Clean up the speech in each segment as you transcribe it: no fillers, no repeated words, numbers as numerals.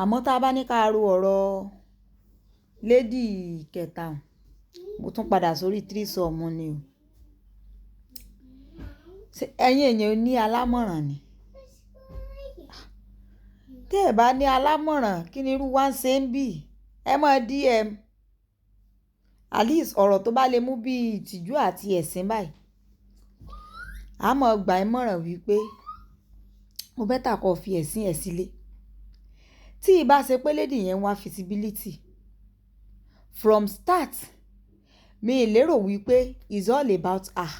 Àmọ́ tá a bá ní ká ro ọ̀rọ̀ lady kẹta, mo tún padà sórí threesome ni o. Ṣé ẹ̀yin èèyàn ní alámọ̀ràn ni? Tí ẹ bá ní alámọ̀ràn, kí ni irú wa ń ṣe ń bí? Ẹ mọ DM. At least ọ̀rọ̀ tó bá lè mú bí ìtìjú àti ẹ̀sín báyìí. A mọ̀ gbà ẹ́ mọ̀ràn wípé ó better kó fi ẹ̀sín ẹ sílé. Tí ì bá ṣe pé lady yẹn wá visibility from start, mi ò lérò wípé it's all about her.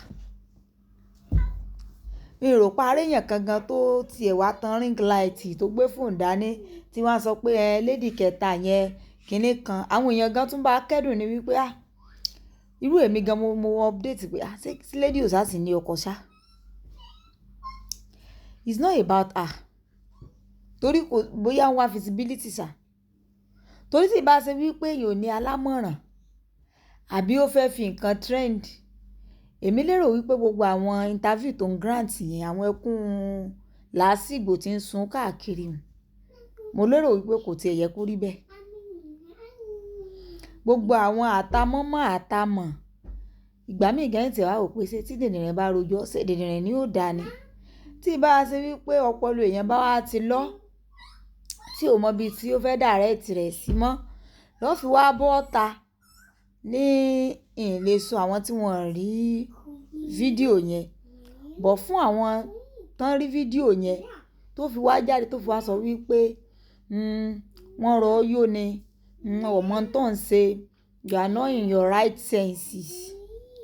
Mi ò rò pé a rí èèyàn kan gan tó ti ẹ̀ wá tan ring light tó gbé phone dání tí wọ́n á sọ pé ẹ lady kẹta yẹn kíní kan. Àwọn èèyàn gan tún bá kẹ́dùn ní wípé ah, irú èmi gan mo update pé ah, ṣé lady ò sá sì ní ọkọ ṣá. It's not about her. Torí kò bóyá ń wá visibility ṣá. Torí tí ì bá ṣe wípé èèyàn ò ní alámọ̀ràn àbí ó fẹ́ fi nǹkan trend, èmi lérò wípé gbogbo àwọn interview tó ń grant yẹn, àwọn ẹkún làásìgbò tí ń sun káàkiri, mo lérò wípé kò tí ì yẹ kó rí bẹ́ẹ̀. Gbogbo àwọn àtàmọ́mọ́ àtàmọ̀, ìgbà míì gan n tí wà wò pé ṣé tí dìndìnrìn bá rojọ́, ṣé dìndìnrìn ni ó dáa ni? Tí ì bá ṣe wípé ọpọlọ èèyàn bá wá ti lọ, tí ò mọ ibi tí ó fẹ́ direct rẹ̀ sí mọ́, ló fi wá bọ́ta ní ìn lè sọ àwọn tí wọ́n rí fídíò yẹn. But fún àwọn tó ń rí fídíò yẹn tó fi wá jáde tó fi wá sọ wípé, wọ́n rọ ọ́ yó ni, ò mọ̀ tó ń ṣe, you are not in your right senses.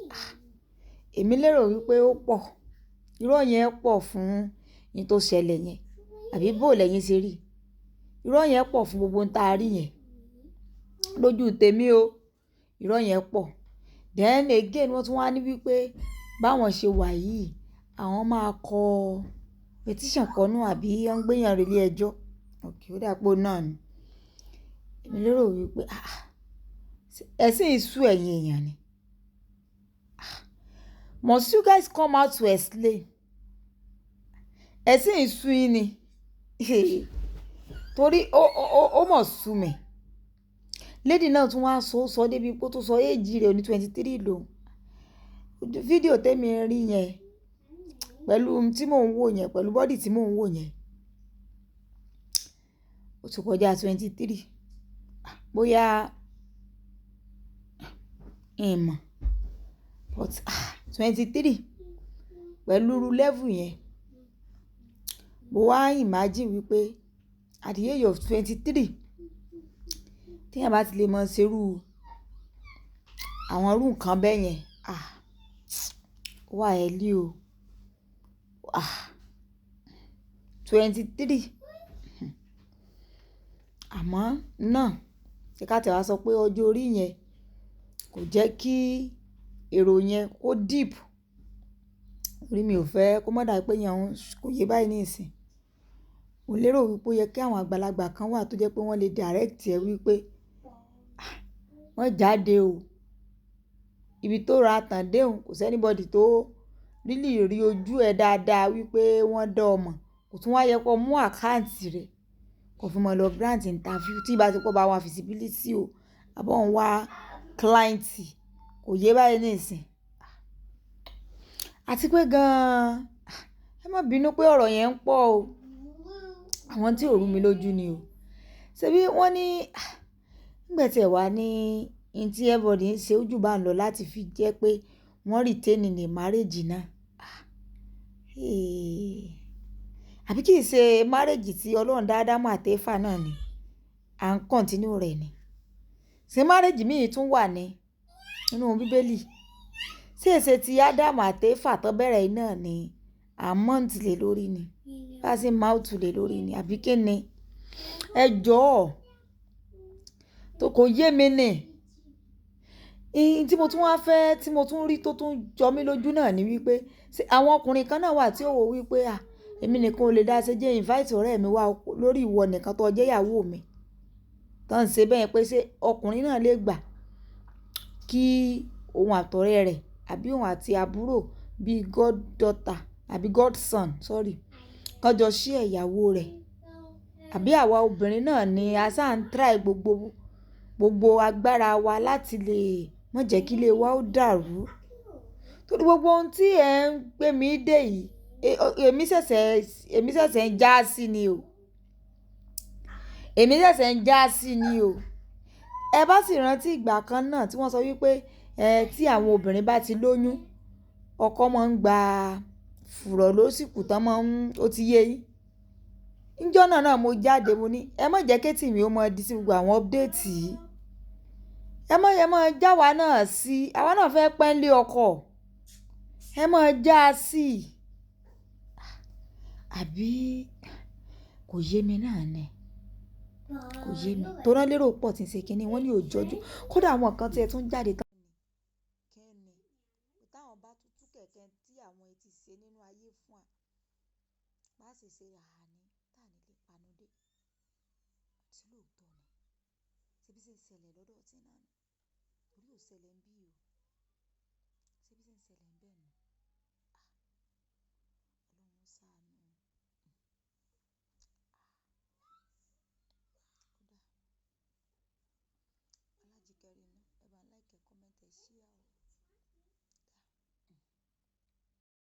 Ah, èmi lérò wípé ó pọ̀. Irọ́ yẹn pọ̀ fún ohun tó ṣẹlẹ̀ yẹn. Àbí bó lẹ́yìn ṣe rí? Irọ́ yẹn pọ̀ fún gbogbo ohun tí a rí yẹn. Lójú tèmi o, irọ́ yẹn pọ̀. Then again wọ́n tún wá ní wípé báwọn ṣe wà yìí, àwọn máa kọ petition kọ́nú àbí wọ́n ń gbé èèyàn relé ẹjọ́. Okay, ó dà pé ó náà ni. Èmi lérò wípé ah, ẹ̀sìn ń sú ẹ̀yin èèyàn ni. Ah, must you guys come out to explain? Ẹ̀sìn ń sú yín ni. Torí ó mọ̀ sú mi. Lady náà tún wá sọ, sọ débi pé ó tó sọ age rẹ̀ ní 23 lòun. Fídíò tèmi rí yẹn pẹ̀lú tí mò ń wò yẹn, pẹ̀lú body tí mò ń wò yẹn, ó ti kọjá 23. Bóyá n mọ̀, but ah, 23 pẹ̀lú irú level yẹn, mo wá imagine wípé at the age of 23, tí èèyàn bá ti lè mọ ṣe irú àwọn irú nǹkan bẹ́ẹ̀ yẹn, ah, ó wà early o. Ah, 23. Àmọ́ náà, ṣé ká tẹ̀ wá sọ pé ọjọ́ orí yẹn kò jẹ́ kí èrò yẹn kó deep. Torí mi ò fẹ́ kó má dà pé èèyàn kò yé báyìí ní ìsìn. Mo lérò wípé ó yẹ kí àwọn àgbàlagbà kan wà tó jẹ́ pé wọ́n lè direct ẹ wípé, ah, wọ́n jáde o. Ibi tó ra tàn dé òun, kò sí anybody tó really rí ojú ẹ dáadáa wípé wọ́n dán ọ mọ̀. Kò tún wá yẹ kó mú account rẹ̀ kó fi mọ̀ lọ grant interview tí ìbá ṣe pé ó bá wá visibility o, àbí òun wá client, kò yé báyìí ní ìsìn. Àti pé gan-an, ẹ má bínú pé ọ̀rọ̀ yẹn ń pọ̀ o. Àwọn tí ò rú mi lójú ni o. Ṣé bí wọ́n ní, nígbà tí ẹ wà ní ohun tí everybody ń ṣe ojú bá ń lọ láti fi jẹ́ pé wọ́n retain ní marriage náà. Hey. Àbí kì í ṣe marriage tí Ọlọ́run dá Ádámù àti Éfà náà ni? À ń continue rẹ̀ ni. Ṣé marriage míì tún wà ní nínú bíbélì? Ṣé èsè tí Ádámù àti Éfà tó bẹ̀rẹ̀ yìí náà ni à ń mount lé lórí ni? Bá ṣe mount lé lórí ni àbí kí ni? Ẹ jọ̀ọ́, tó kò yé mi ni. Ìyìn tí mo tún wá fẹ́, tí mo tún rí tó tún jọ mí lójú náà ni wípé, ṣé àwọn ọkùnrin kan náà wà tí ó wò wípé, à, èmi nìkan ò lè dá ṣe jẹ́ invite ọ̀rẹ́ mi wá lórí ìwọ nìkan tó jẹ́ ìyàwó mi. Tán ṣe bẹ́ẹ̀ pé ṣé ọkùnrin náà lè gbà kí òun àtọ̀rẹ́ rẹ̀ àbí òun àti àbúrò bí goddaughter àbí godson, sorry, kí wọ́n jọ share ìyàwó rẹ̀. Àbí àwa obìnrin náà ni a sá ń try gbogbo, gbogbo agbára wa láti lè má jẹ́ kí ilé wa ó dàrú. Torí gbogbo ohun tí ẹ ń gbé mi dé yìí, èmi ṣẹ̀ṣẹ̀ ń já sí ni o. Èmi ṣẹ̀ṣẹ̀ ń já sí ni o. Ẹ bá sì rántí ìgbà kan náà tí wọ́n sọ wípé, tí àwọn obìnrin bá ti lóyún, ọkọ máa ń gba fùrọ̀ lósìkò tán máa ń, ó ti yé yín. Níjọ́ náà náà mo jáde, mo ní ẹ má jẹ́ kí etí mi ó mọ di sí gbogbo àwọn update yìí. Ẹ má já wa náà sí. Àwa náà fẹ́ pẹ́ nílé ọkọ. Ẹ má já sí. Àbí kò yé mi náà ni. Kò yé mi. Torí wọ́n lérò pọ̀ tí ń ṣe kíni, wọ́n ní ò jọjú. Kódà àwọn kan tí ẹ tún jáde tán. Kí ni? Táwọn bá tú kẹ̀kẹ́ tí àwọn ti ṣe nínú ayé fún wa, bá sì ṣe àní, tá ní lè panu dé. Ṣé lóòótọ́ ni? Ṣé bí ṣe ń ṣẹlẹ̀ lọ́dọ̀ tí náà ni? Torí ò ṣẹlẹ̀ ń bí o. Ṣé bí ṣe ń ṣẹlẹ̀ ń bẹ́ẹ̀ ni? Ah! Ọlọ́run ṣàánú. Ah! Ó dáa. Alájíkẹ́ rí inú. Ẹ bá like, comment, share o.